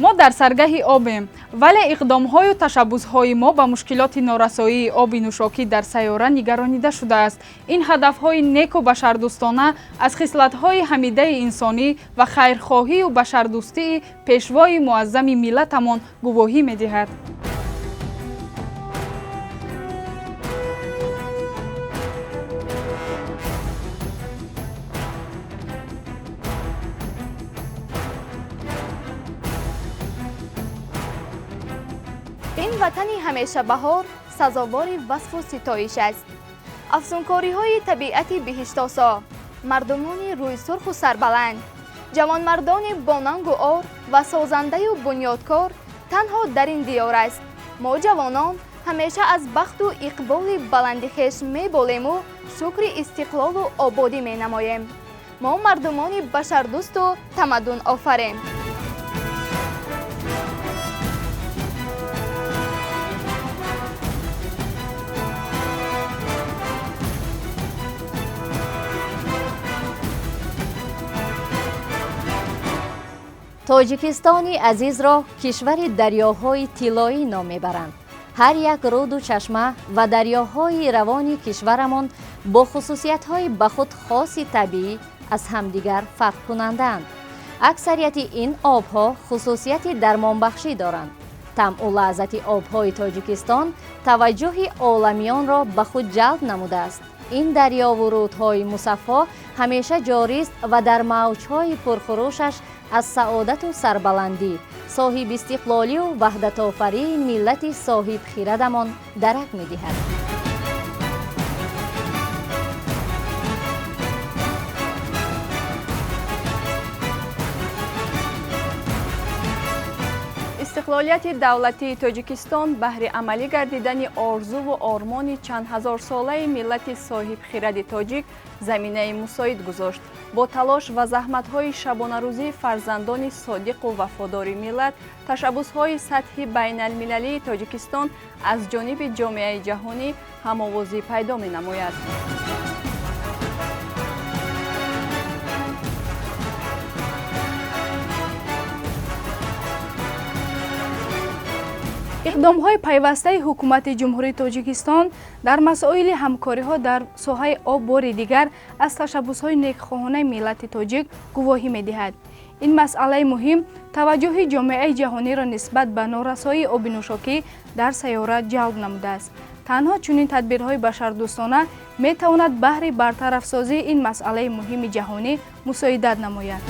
Мо дар саргаҳи обем, вале иқдомҳою ташаббусҳои мо ба мушкилоти норасоии оби нӯшокӣ дар сайёра нигаронида шудааст. Ин ҳадафҳои неку башардӯстона аз хислатҳои ҳамидаи инсонӣ ва хайрхоҳию башардӯстии пешвои муаззами миллатамон гувоҳӣ медиҳад. Ин ватани ҳамешабаҳор сазовори васфу ситоиш аст. Афзункориҳои табиати биҳиштосо, мардумони рӯйсурху сарбаланд, ҷавонмардони бонангу ор ва созандаю бунёдкор танҳо дар ин диёр аст. Мо ҷавонон ҳамеша аз бахту иқболи баланди хеш меболему шукри истиқлолу ободӣ менамоем. Мо мардумони башардӯсту тамаддунофарем. Тоҷикистони азизро кишвари дарёҳои тиллоӣ ном мебаранд. Ҳар як руду чашма ва дарёҳои равони кишварамон бо хусусиятҳои ба худ хоси табиӣ аз ҳамдигар фарқкунандаанд. Аксарияти ин обҳо хусусияти дармонбахшӣ доранд. Тамъу лаззати обҳои Тоҷикистон таваҷҷӯҳи оламиёнро ба худ ҷалб намудааст. Ин дарёву рудҳои мусаффо ҳамеша ҷорист ва дар мавҷҳои пурхурӯшаш аз саодату сарбаландӣ, соҳибистиқлолию ваҳдатофарии миллати соҳибхирадамон дарак медиҳад. Истиқлолияти давлатии Тоҷикистон баҳри амалӣ гардидани орзуву ормони чанд ҳазорсолаи миллати соҳибхиради тоҷик заминаи мусоид гузошт. Бо талош ва заҳматҳои шабонарӯзии фарзандони содиқу вафодори миллат, ташаббусҳои сатҳи байналмилалии Тоҷикистон аз ҷониби ҷомеаи ҷаҳонӣ ҳамовозӣ пайдо менамояд. Иқдомҳои пайвастаи ҳукумати Ҷумҳурии Тоҷикистон дар масоили ҳамкориҳо дар соҳаи об бори дигар аз ташаббусҳои некхоҳонаи миллати тоҷик гувоҳӣ медиҳад. Ин масъалаи муҳим таваҷҷӯҳи ҷомеаи ҷаҳониро нисбат ба норасоии оби нӯшокӣ дар сайёра ҷалб намудааст. Танҳо чунин тадбирҳои башардӯстона метавонад баҳри бартарафсозии ин масъалаи муҳими ҷаҳонӣ мусоидат намояд.